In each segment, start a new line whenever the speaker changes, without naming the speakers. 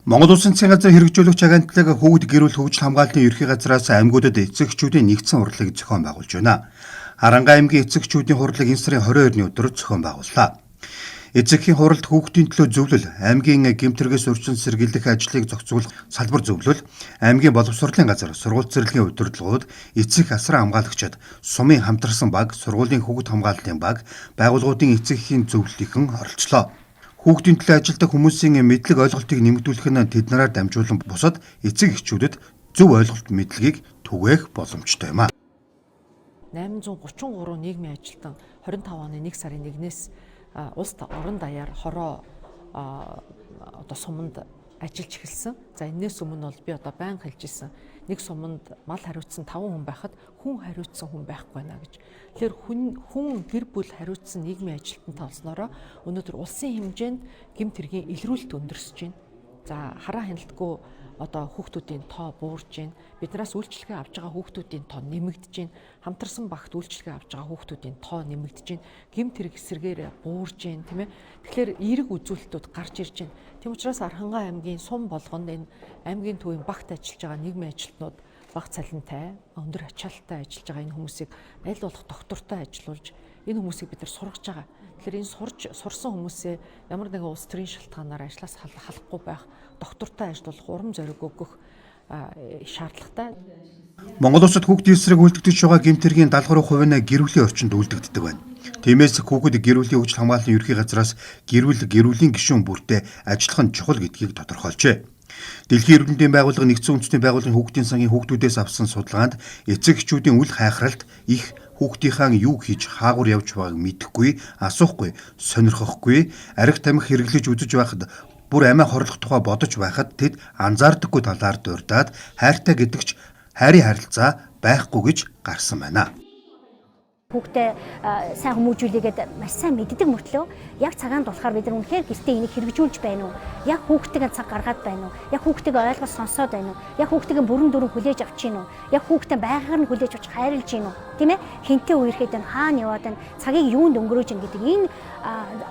Монгол Улсын засгийн газрын хэрэгжүүлэгч агентлаг хүүхэд гэр бүл хөгжил хамгааллын ерхий газраас аймагуудад эцэг эхчүүдийн нэгдсэн хурлыг зохион байгуулж байна. Аранга аймгийн эцэг эхчүүдийн хурлыг энэ сарын 22-ны өдөр зохион байгууллаа. Эцэг эхийн хуралд хүүхдийн төлөө зөвлөл, аймгийн гэмт хэрэгээс орчин сэргийлэх ажлыг зохицуулах салбар зөвлөл, аймгийн боловсролын газар, сургууль цэцэрлэгийн удирдлагууд, эцэг асран хамгаалагчид, сумын хамтарсан баг, сургуулийн хүүхэд хамгааллын баг, байгууллагуудын эцэг эхийн зөвлөлийнхэн оролцлоо. Хүүхдийн төлөө ажилладаг хүмүүсийн мэдлэг ойлголтыг нэмэгдүүлэх нь тэднэрээр дамжуулан бусад эцэг эхчүүдэд зөв ойлголт мэдлэгийг түгээх боломжтой юм а.
833 нийгмийн ажилтан 25 оны 1 сарын 1-ээс улс орон даяар хороо одоо суманд ажиллаж эхэлсэн. За, энээс өмнө бол би одоо байнга хэлж исэн. Нэг суманд мал хариуцсан 5 хүн байхад хүн хариуцсан хүн байхгүй байна гэж. Тэгэхээр хүн хүн гэр бүл хариуцсан нийгмийн ажилтнтай болсноороо өнөөдөр улсын хэмжээнд гэмт хэргийн илрүүлэлт өндөрсөж байна. За, хараа хяналтгүй одоо хүүхдүүдийн тоо буурж байна. Биднээс үйлчилгээ авж байгаа хүүхдүүдийн тоо нэмэгдэж байна. Хамтарсан багт үйлчилгээ авж байгаа хүүхдүүдийн тоо нэмэгдэж байна. Гэмт хэрэг эсрэгээр буурж байна, тийм ээ. Тэгэхээр эерэг үзүүлэлтүүд гарч ирж байна. Тийм учраас Архангай аймгийн сум болгонд энэ аймгийн төвийн багт ажиллаж байгаа нийгмийн ажилтнууд бага цалинтай, өндөр ачаалттай ажиллаж байгаа энэ хүмүүсийг аль болох доктортой ажиллуулж, энэ хүмүүсийг бид нар сургаж байгаа. Тэгэхээр энэ сурж сурсан хүмүүсээ ямар нэгэн улс төрийн шалтгаанаар ажлаас халахгүй байх, доктортой ажиллуулах урам зориг өгөх шаардлагатай.
Монгол улсад хүүхдийн эсрэг үйлдэгдэж байгаа гэмт хэргийн 73% нь гэр бүлийн орчинд үйлдэгддэг байна. Тиймээс хүүхэд гэр бүлийн хөгжил хамгааллын ерхий газраас гэр бүл гэр бүлийн гишүүн бүртээ ажиллах нь чухал гэдгийг тодорхойлжээ. Дэлхийн эрүүл мэндийн байгууллага, Нэгдсэн Үндэсний байгууллагын хүүхдийн сангийн хүүхдүүдээс авсан судалгаанд эцэг эхчүүдийн үл хайхралт их, хүүхдийнхээ юу хийж, хаагур явж байгааг мэдэхгүй, асуухгүй, сонирхохгүй, архи тамхи хэрэглэж үзэж байхад, бүр амиа хорлох тухай бодож байхад тэд анзаардаггүй талаар дурдаад, хайртай гэдэг ч хайрын харилцаа байхгүй гэж гарсан байна.
Хүүхдээ сайн хүмүүжүүлээгээд маш сайн мэддэг мөртлөө яг цагаанд болохоор бид нар үнэхээр гэртээ энийг хэрэгжүүлж байна уу? Яг хүүхдтэйгээ цаг гаргаад байна уу? Яг хүүхдтэйгээ ойлгож сонсоод байна уу? Яг хүүхдтэйгээ бүрэн дүүрэн хүлээж авч гин үү? Яг хүүхдээ байгаар нь хүлээж авч хайрлаж гин үү? Тийм ээ? Хэнтэй үерхэд байна, хаана яваад байна, цагийг юунд өнгөрөөж байна гэдэг энэ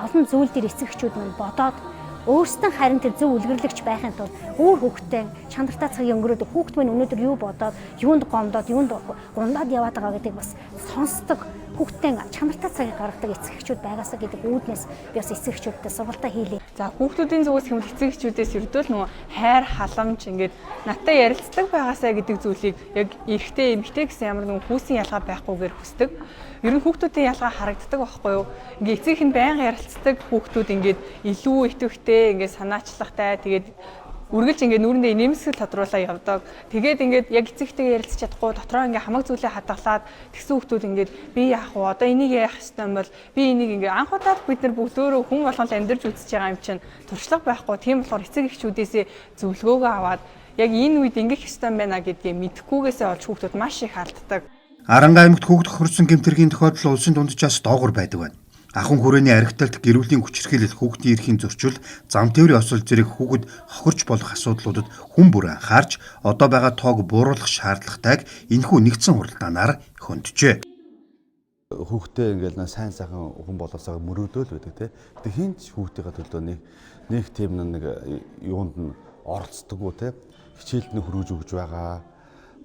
олон зүйл дээр эцэг эхчүүд мань бодоод, өөрсдөө харин тэр зөв үлгэрлэгч байхын тулд өөр хүүхдтэй чанартай цагийг өнгөрөөдөг, хүүхд мань өнөөдөр юу бодоод, юунд гомдоод, юунд гундаад яваад байгаа гэдгийг бас сонсдог, хүүхдтэй чанартай цагийг гаргадаг эцэг эхчүүд байгаасаа гэдэг үүднээс би бас эцэг эхчүүдтэй сургалтаа хийлээ.
За, хүүхдүүдийн зүгээс хэмэл эцэг эхчүүдээс ердөө л нөгөө хайр халамж, ингээд надтай ярилцдаг байгаасаа гэдэг зүйлийг яг эрэгтэй эмэгтэй гэсэн ямар нэгэн хүүсийн ялгаа байхгүйгээр хүсдэг. Ер нь хүүхдүүдийн ялгаа харагддаг байхгүй юу? Ингээ эцэг их нь байнга ярилцдаг хүүхдүүд ингээд илүү идэвхтэй, ингээд санаачлагтай, тэгээд үргэлж ингээд нүүрэндээ инээмсэг тодруулаа явдаг. Тэгээд ингээд яг эцэгтэйгээ ярилцж чадахгүй, дотроо ингээд хамаг зүйлээ хадгалаад тэгсэн хүүхдүүд ингээд би яах вэ? Одоо энийг яах ёстой юм бол, би энийг ингээд анх удаад бид нар бүгд өөрөө хүн болгон л амьдарч үзэж байгаа юм чинь туршлага байхгүй. Тийм болохоор эцэг эхчүүдээсээ зөвлөгөөгөө аваад яг энэ үед ингэх ёстой юм байна гэдгийг мэдэхгүйгээсээ олж хүүхдүүд маш их алддаг.
Аранга аймагт хүүхд хохирсон гэмт хэргийн тохиолдол улсын дунджаас доогуур байдаг байна. Ахуйн хүрээний архиталт, гэр бүлийн хүчирхийлэл, хүүхдийн эрхийн зөрчил, зам тээврийн осол зэрэг хүүхэд хохирч болох асуудлуудад хүн бүр анхаарч, одоо байгаа тоог бууруулах шаардлагатайг энэхүү нэгдсэн хуралдаанаар хөнджээ.
Хүүхдээ ингээл нэ сайн сайхан хүн болоосоо мөрөөдөөл байдаг, тий. Гэтэ хэн ч хүүхдийнхээ төлөө нэг тийм нэг юунд нь оролцдоггүй, тий. Хичээлд нь хөргөж өгж байгаа.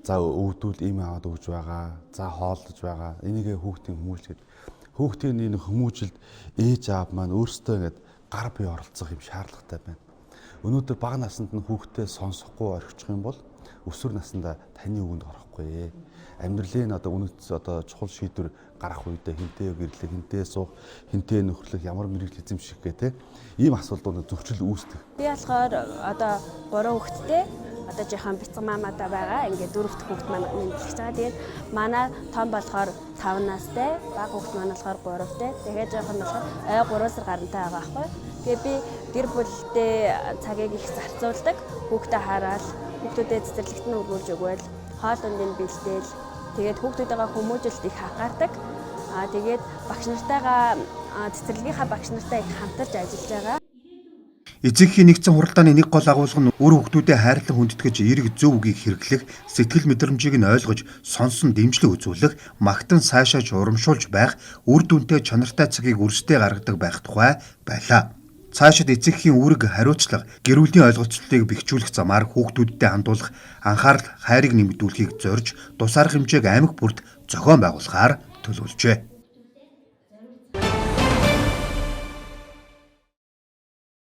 За, өвдүүл им аваад өгж байгаа. За, хооллож байгаа. Энийгээ хүүхдийн хүмүүжлэхэд, хүүхдийн энэ хүмүүжилд ээж аав маань өөрсдөө ингээд гар бие оролцох юм шаардлагатай байна. Өнөөдөр бага наснд нь хүүхдээ сонсохгүй орхичих юм бол өсвөр насндаа таны үгэнд орохгүй. Амьдралын одоо үнэт, одоо чухал шийдвэр гарах үедээ хэнтэй гэрлэх, хэнтэй суух, хэнтэй нөхөрлөх, ямар мэргэжил эзэмших гэх те ийм асуултууд зөрчил үүсдэг.
Би болохоор одоо гурван хүүхэдтэй, одоо жоохон бяцхан мааматай байгаа. Ингээд дөрөв дэх хүүхэд маань мэдлэгч байгаа. Тэгээд манай том болохоор 5 настай, бага хүүхэд маань болохоор 3-тай. Тэгээд жоохон болохоор ой 3 сар гарантай байгаа байхгүй. Тэгээд би гэр бүлтэй цагийг их зарцуулдаг. Хүүхдээ хараад, хүүхдүүдэд цэцэрлэгт нь өргүүлж өгөөл, хоол ундыг бэлдээл, тэгээд хүүхдүүдтэйгээ хүмүүжилт их анхаардаг. Аа, тэгээд багш нартайгаа, цэцэрлэгийнхаа багш нартай их хамтарч ажиллаж байгаа.
Эцэг эхийн нэгдсэн хуралдааны нэг гол агуулга нь үр хүүхдүүдэд хайрлан хүндэтгэж эерэг зөв үгийг хэрэглэх, сэтгэл мэдрэмжийг нь ойлгож, сонсон дэмжлэг үзүүлэх, магтан сайшааж урамшуулж байх, үр дүнтэй чанартай цагийг өрсдөө гаргадаг байх тухай байлаа. Цаашид эцэг эхийн үүрэг хариуцлага, гэр бүлийн ойлголцлыг бэхжүүлэх замаар хүүхдүүддээ хандуулах анхаарал хайрыг нэмэгдүүлэхийг зорж тус арга хэмжээг аймаг бүрт зохион байгуулахаар төлөвлөжээ.